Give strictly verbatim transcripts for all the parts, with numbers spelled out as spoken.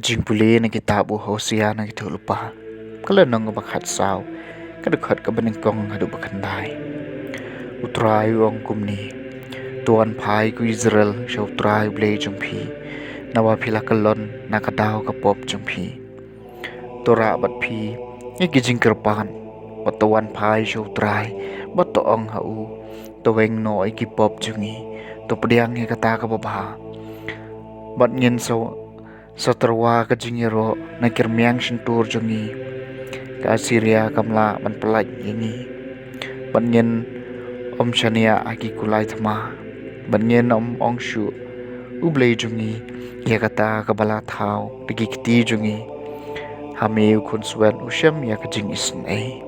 Jingpule na kitab u Hosea na kithuh lypa, ka lynnong kaba khatsaw, ka dkhot kaba nyngkong haduh ba khyndai. U Trai u ong kumne: To wan phai, ko Israel, sha U Trai U Blei jong phi, naba phi la kyllon na ka daw ka pop jong phi. To rah bad phi ïa ki jingkyrpad, bad to wan phai sha U Trai, bad to ong ha u: To weng noh ïa ki pop jong ngi, to pdiang ïa kata kaba bha, bad ngin sa sa tyrwa ka jingïaroh na ki rmiang shyntur jong ngi. Ka Assyria kam lah ban pyllait ïa ngi, bad ngin ym shaniah ha ki kulai thma, bad ngin ym ong shuh: U Blei jong ngi, ïa kata kaba la thaw da ki kti jong ngi. Ha me u khunswet u shem ïa ka jingisynei.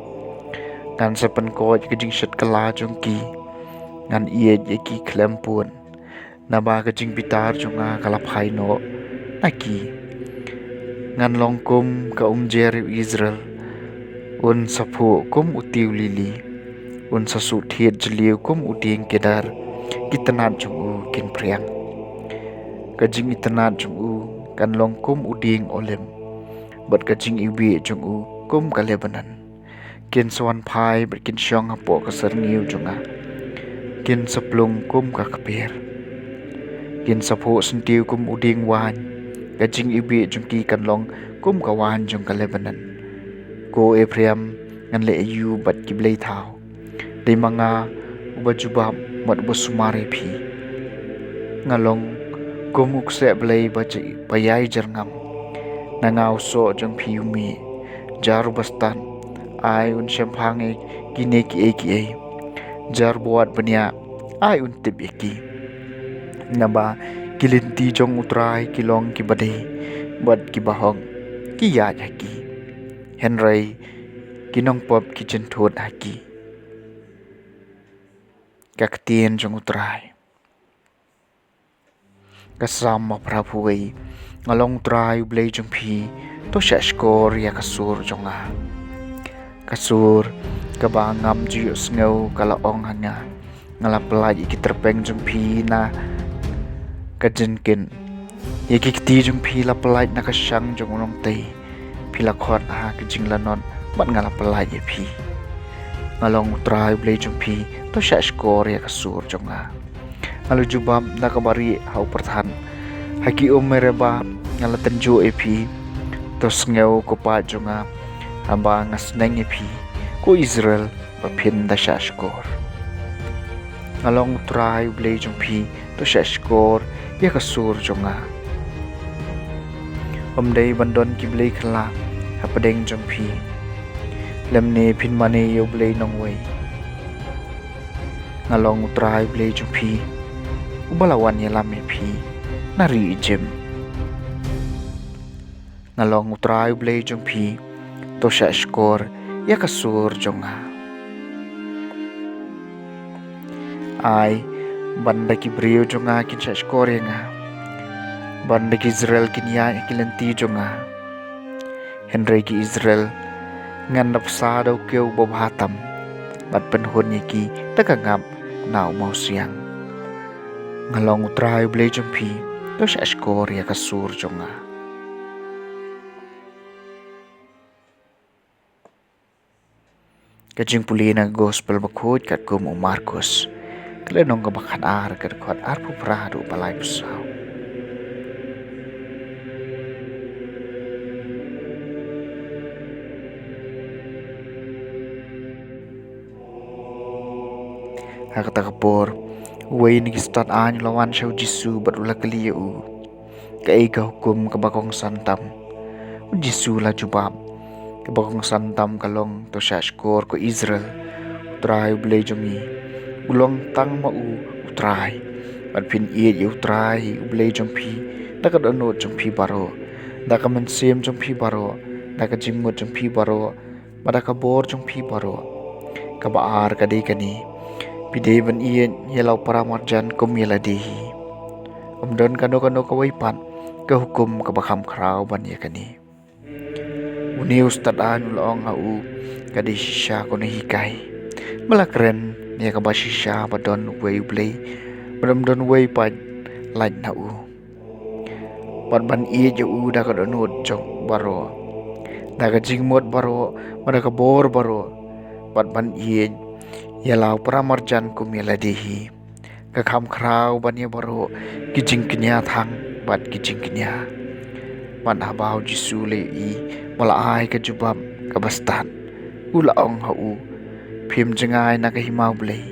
Ngan sa pynkoit ïa ka jingshit kylla jong ki, ngan ïeit ïa ki khlem pud, naba ka jingbitar jong nga ka la phai noh na ki. Ngan long kum ka umjer ïa u Israel, un sa phuh kum u tiew lili, un sa suh thied jylliew kum u dieng kedar. Ki tnat jong u kin phriang. Ka jingitynnat jong u kan long kum u dieng olim, bad ka jingiwbih jong u kum ka Lebanon. Kin sa wan phai bad kin shong hapoh ka syrngiew jong nga. Kin sa plung kum ka kper. Kin sa phuh syntiew kum u dieng waiñ. Ka jingiwbih jong ki kan long kum ka waiñ jong ka Lebanon. Ko Ephraim, ngan leh aïu bad ki blei thaw? Dei ma nga uba jubab bad uba sumar ïa phi. Nga long kum u kseh blei ba j-, ba ïai jyrngam. Na nga u soh jong phi u mih. Jar uba stad, ai un shemphang ïa kine kiei kiei. Jar ba wad bniah, ai un tip ïa ki. Naba ki lynti jong U Trai ki long kiba dei, bad kiba hok, ki ïaid ha ki. Hynrei ki nongpop ki jynthut ha ki. Ka ktien jong U Trai. Ka Salm ba phra phew wei. Nga long U Trai U Blei jong phi, to shahshkor ïa ka sur jong nga. Ka sur kaba ngam ju ïohsngew ka la ong ha nga: Nga la pyllait ïa ki tyrpeng jong phi na ka jynkin, ïa ki kti jong phi la pyllait na ka shang jong u nongtei. Phi la khot ha ka jinglanot, bad nga la pyllait ïa phi. Nga long U Trai U Blei jong phi, to shahshkor ïa ka sur jong nga. Nga la jubab da kaba rieh ha u pyrthat. Ha ki um Meribah nga la tynjuh ïa phi. To sngew ko paid jong nga haba nga sneng ïa phi, ko Israel, ba phin da shahshkor. Nga long U Trai U Blei jong phi, to shahshkor ïa ka sur jong nga. Ym dei ban don ki blei khlaw hapdeng jong phi, lymne phin mane ïa u blei nongwei. Nga long U Trai U Blei jong phi, uba la wan ïalam ïa phi na ri Ijipt. Nga long U Trai U Blei jong phi, to shahshkor ïa ka sur jong nga. Ai ban da ki briew jong nga kin shahshkor ïa nga, ban da ki Israel kin ïaid ha ki lynti jong nga. Hynrei ki Israel ngan da bsa da u kiew uba bha tam, bad pynhun ïa ki da ka ngap na u mawsiang. Nga long U Trai U Blei jong phi, to shahshkor ïa ka sur jong nga. Ka jingpule na ka Gospel Bakhuid katkum u Markus, ka lynnong kaba khatar, ka dkhot arphew phra haduh ba laiphew saw. Ha kata ka por, uwei na ki stad aiñ u la wan sha u Jisu bad u la kylli ïa u: Kaei ka hukum kaba kongsan tam? U Jisu u la jubab: Kaba kongsan tam ka long: To shahshkor, ko Israel, U Trai U Blei jong ngi, u long tang ma u U Trai. Bad phin ïeit ïa U Trai U Blei jong phi da ka dohnud jong phi baroh, da ka mynsiem jong phi baroh, da ka jingmut jong phi baroh, bad da ka bor jong phi baroh. Kaba ar ka dei kane: Phi dei ban ïeit ïa la u para marjan kum ïa lade hi. Ym don kano kano kawei pat ka hukum kaba kham khraw ban ïa kane. Une u stad aiñ u la ong ha u: Ka dei shisha kane hi kai. Me la kren ïa kaba shisha ba don uwei U Blei, bad ym don uwei pat lait na u. bad ban ïeit ïa u da ka dohnud jong baroh, da ka jingmut baroh, bad da ka bor baroh, bad ban ïeit ïa la u paramarjan kum ïa lade hi. Ka kham khraw ban ïa baroh ki jingkñia thang bad ki jingkñia. Bad haba u Jisu u la ïohi ba la ai ka jubab kaba stad, u la ong ha u, phim jngai na ka hima u Blei.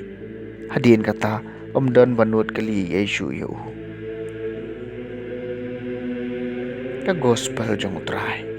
Hadien kata, ym don ba nud kali ei shuh ïa u. Ka Gospel jong u Trai.